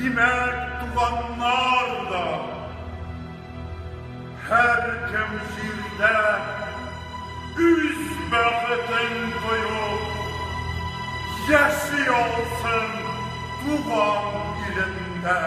Димәк, туганнар да. Һәркем җирдә үз бәхетен тоеп, яши алсын туган илендә.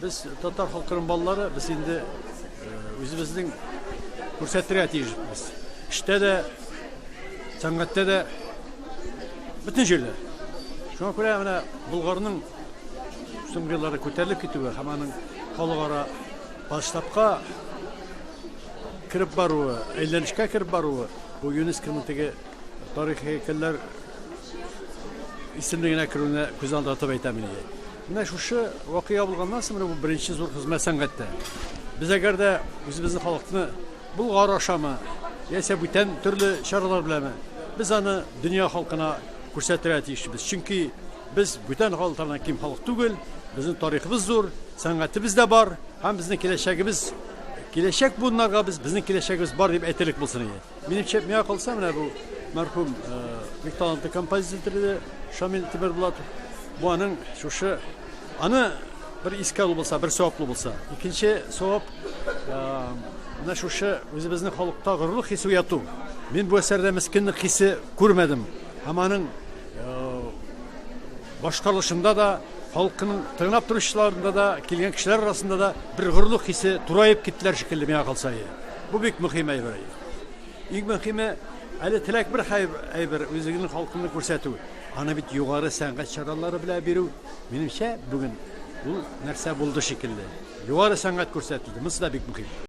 Без татар халкының балалары, без инде үзебезнең күрсәтергә тиешбез. Эштә дә, сәнгатьтә дә, бөтен җирдә. Шуңа күрә менә Болгарның соңгы елларда күтәрелеп китүе һәм аның халыкара масштабка кереп баруы, әйләнешкә кереп баруы, бу ЮНЕСКОның теге тарихи һәйкәлләр исемлегенә керүенә күз алдында тотып әйтәм инде. Менә шушы вакыйга булганнан соң, менә бу беренче зур хезмәт сәнгатьтә. Без әгәр дә үзебезнең халыкны Болгар ашамы, яисә бүтән төрле чаралар беләнме, без аны дөнья халкына күрсәтергә тиешбез. Чөнки без бүтән халыклардан ким халык түгел, безнең тарихыбыз зур, сәнгатебез дә бар һәм безнең киләчәгебез, киләчәк буыннарга без безнең киләчәгебез бар дип әйтерлек булсын иде. Минемчә, миңа калса, менә бу мәрхүм бик талантлы композитор иде Шамил Тимербулатов. Бу аның шушы аны бер искә алу булса, бер саваплы булса. Икенче савап менә шушы үзебезнең халыкта горурлык хисе уяту. Мин бу әсәрдә мескенлек хисе күрмәдем. Һәм аның башкарылышында да, халкының тыңлап торучыларында да, килгән кешеләр арасында да бер горурлык хисе тураеп киттеләр шикелле миңа калса. Бу бик мөһим әйбер. Иң мөһиме, әле теләк бер әйбер, үзеңнең халкыңны күрсәтү. Аны бит югары сәнгать чаралары белән бирү, минемчә, бүген ул нәрсә булды шикелле. Югары сәнгать күрсәтелде. Монысы да бик мөһим.